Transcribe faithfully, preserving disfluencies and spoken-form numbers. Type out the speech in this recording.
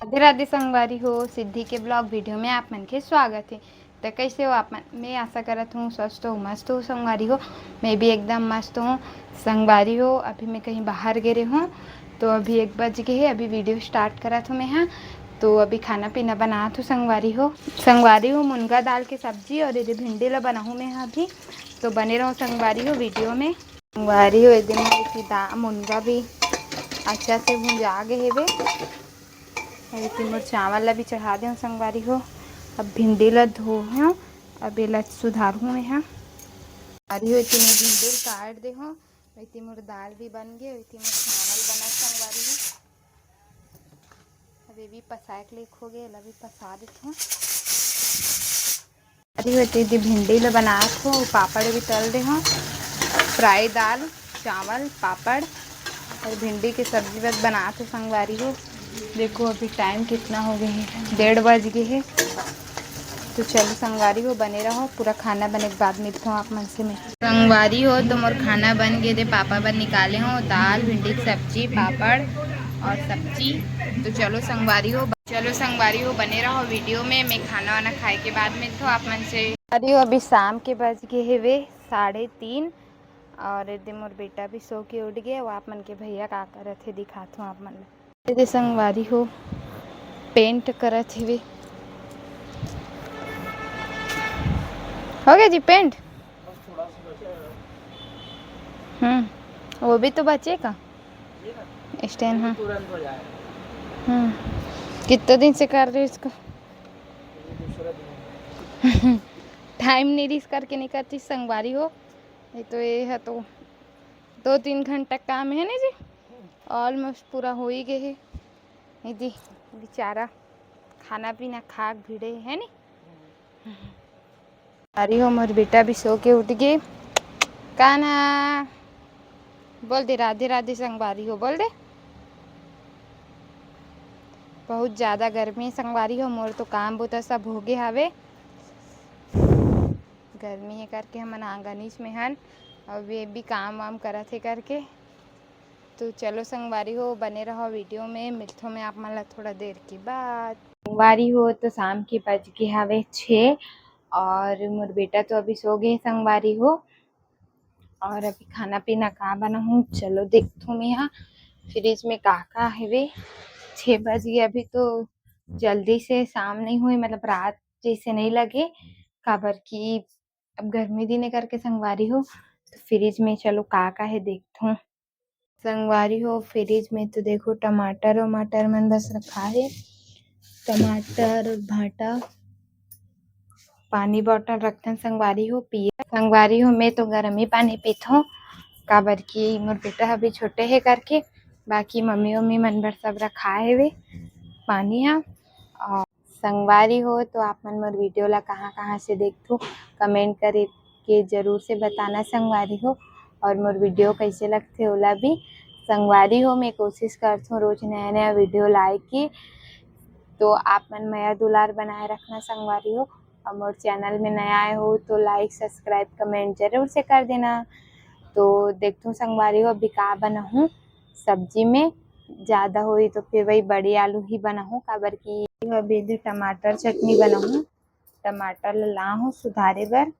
राधे राधे संगवारी हो, सिद्धि के ब्लॉग वीडियो में आप मन के स्वागत है। तो कैसे हो आप मन? मैं आशा करत हूँ स्वस्थ हो, मस्त हो संगवारी हो। मैं भी एकदम मस्त हूँ संगवारी हो। अभी मैं कहीं बाहर गे रहे हूँ, तो अभी एक बज गए है। अभी वीडियो स्टार्ट करत हूँ मैं, हाँ। तो अभी खाना पीना बनात हूँ संगवारी हो। संगवारी हो, मुनगा दाल के सब्जी और ये भिंडी ला बनाहूँ मैं, हाँ। अभी तो बने रहो संगवारी हो वीडियो में। संगवारी हो, ए दे मोर दा-, मुनगा भी अच्छा से भुंजा गे हेवे। ए दे मोर चावल ला भी चढ़ा दे संगवारी हो। अब भिंडी ला धो हूँ, अब एला सुधारहूँ मैं, हाँ। संगवारी हो, ए दे मोर भिंडी ला काट दे हूँ। ए दे मोर दाल भी बन गे, ए दे मोर चावल बना संगवारी हो। अब ये भी पसाए के लेक हो गए, एला भी पसा देथों। अरे, होते दे भिंडी ला बनात हो, पापड़ भी तल दे हो, फ्राई दाल, चावल, पापड़ और भिंडी के सब्जी बस बनात हो संगवारी हो। देखो, अभी टाइम कितना हो गए है, डेढ़ बज गए है। तो चलो संगवारी हो, बने रहो, पूरा खाना बने के बाद मिलता हूँ आप मन से मैं। संगवारी हो, तो मोर खाना बन गए दे, पापा बर निकाले हो दाल, भिंडी की सब्जी, पापड़ और सब्जी। तो चलो संगवारी हो, चलो संगवारी हो, बने रहो वीडियो में। मैं खाना वाना खाए के बाद मिलता हूँ आप मन से। अरे, अभी शाम के बज गए हेवे साढ़े तीन और ए दे मोर बेटा भी सो के उठ गए। वो आप मन के भैया का करत हे दिखात हूँ आप मन ला। ए दे संगवारी हो, पेंट करत हिवे। हो गया जी पेंट? हम्म, वो भी तो बचे का स्टैंड। हाँ। हम्म, कितना दिन से कर रहे हो इसको? टाइम नहीं रिस करके नहीं करती संगवारी हो। ये तो, ये है तो दो तीन घंटा काम है ना जी, ऑलमोस्ट पूरा हो ही गए है। ये दी बेचारा खाना पीना खा के भिड़े है नी। अरे हो, मोर बेटा भी सो के उठ गए। कान्हा, बोल दे राधे राधे संगवारी हो, बोल दे। बहुत ज़्यादा गर्मी संगवारी हो, मोर तो काम बुता सब हो गए हावे। गर्मी है करके हमन आंगनीच में हन, और ये भी काम वाम करत है करके। तो चलो संगवारी हो, बने रहो वीडियो में, मिलथों मैं आप मन ला थोड़ा देर के बाद। संगवारी हो, तो शाम के बज गए हावे छः और मोर बेटा तो अभी सो गए संगवारी हो। और अभी खाना पीना का बनाहूँ, चलो देखथों मैं यहाँ फ्रिज में का का हेवे। छः बज गए, अभी तो जल्दी से शाम नहीं हुई, मतलब रात जैसे नहीं लगे, काबर कि अब गर्मी दिन है करके संगवारी हो। तो फ्रिज में चलो का का है देखथों। संगवारी हो, फ्रिज में तो देखो टमाटर वमाटर मन बस रखा है, टमाटर, भाटा, पानी बॉटल रखथन संगवारी हो पिए। संगवारी हो, मैं तो गरमी पानी पीथों, काबर कि मोर बेटा अभी छोटे है करके, बाकी मम्मी उम्मी मन बर सब रखा हेवे पानी हा। और संगवारी हो, तो आप मन मोर वीडियो ला कहाँ कहाँ से देखथो, कमेंट करे के जरूर से बताना संगवारी हो। और मोर वीडियो कैसे लगथे ओला भी। संगवारी हो, मैं कोशिश करथों रोज नया नया वीडियो लाए के, तो आप मन मया दुलार बनाए रखना संगवारी हो। और मोर चैनल में नया आए हो तो लाइक सब्सक्राइब कमेंट जरूर से कर देना। तो देखथों संगवारी हो, अभी का बनाहूँ सब्जी में, ज़्यादा होई तो फिर वही बड़ी आलू ही बनाहूँ, काबर कि अभी इधर टमाटर चटनी बनाहूँ। टमाटर ला लाहूँ सुधारे बर,